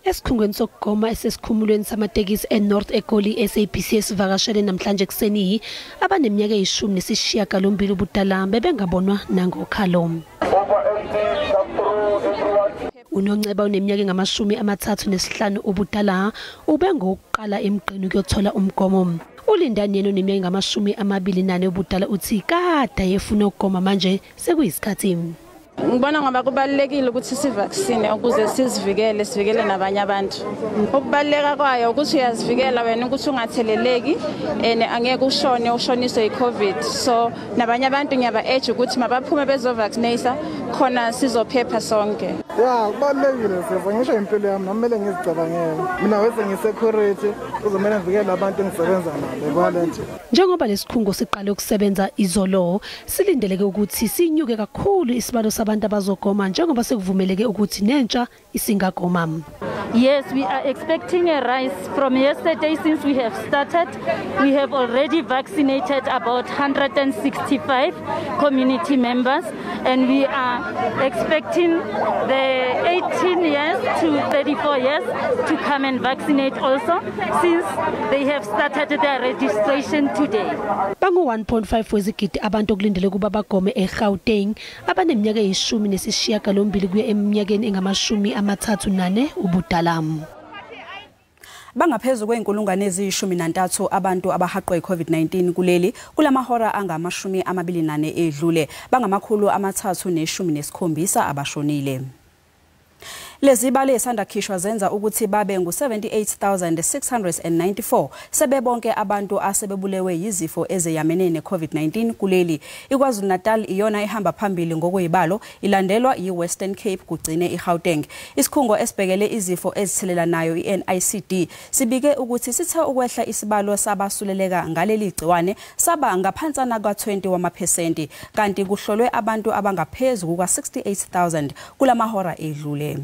Esikhungweni sokugoma esesikhumulweni samatekisi eNorth eGoli, SABC esivakashele namhlanje ekuseni, abaneminyaka eyi-18 ubudala bebengabonwa nangokhalo. Unonceba oneminyaka engama-35 ubudala ubengokuqala emgqeni ukuyothola umgomo. Ulindani yena oneminyaka engama-24 ubudala uthi kade efuna ukugoma, manje sekuyisikhathi. Ngibona ngoba kubalulekile ukuthi sivaccine ukuze sizivikele, sivikele nabanye abantu. Ukubaluleka kwayo ukuthi uyazivikela wena ukuthi ungatheleleki and angeke ushone ushoniswe yi-COVID. So nabanye abantu ngiyaba-urge ukuthi mabaphume bezovaccinate khona sizophepha sonke. Ya, kubalulekile sifo, ngisho impilo yami nami kumele ngizicabangele. Mina wese ngisecurity kuzomele ngivikele abantu engisebenza nabo kwalento. Njengoba lesikhungo siqale ukusebenza izolo, silindeleke ukuthi sinyuke kakhulu isibalo sabantu abazogoma njengoba sekuvumeleke ukuthi nentsha isingagoma. Yes, we are expecting a rise from yesterday. Since we have started, we have already vaccinated about 165 community members, and we are expecting the 18 years to 34 years to come and vaccinate also, since they have started their registration today. Bangu 1.5 wezigidi abantu okulindele kuba bagome eGauteng abaneminyaka eyi-18 kuya eminyakeni engama-34 ubudala. Bangaphezu kwey'nkulungwane eziyi-13 abantu abahaqwe i-COVID-19 kuleli kulamahora angama-24 edlule, bangama-317 abashonile. Lezi bale esandakhishwa zenza ukuthi babe ngu-78,694 sebebonke abantu asebebulewe yizifo ezeyamene ne-COVID-19 kuleli. iKwaZulu-Natal iyona ihamba phambili ngokwezibalo, ilandelwa yi-Western Cape, kugcine iGauteng. Isikhungo esibhekele izifo ezithelelanayo i-NICD sibike ukuthi sithe ukwehla isibalo sabasuleleka ngaleli gciwane saba ngaphansana kwa-20 wamaphesenti, kanti kuhlolwe abantu abangaphezu kuka-68,000 kulamahora edlule.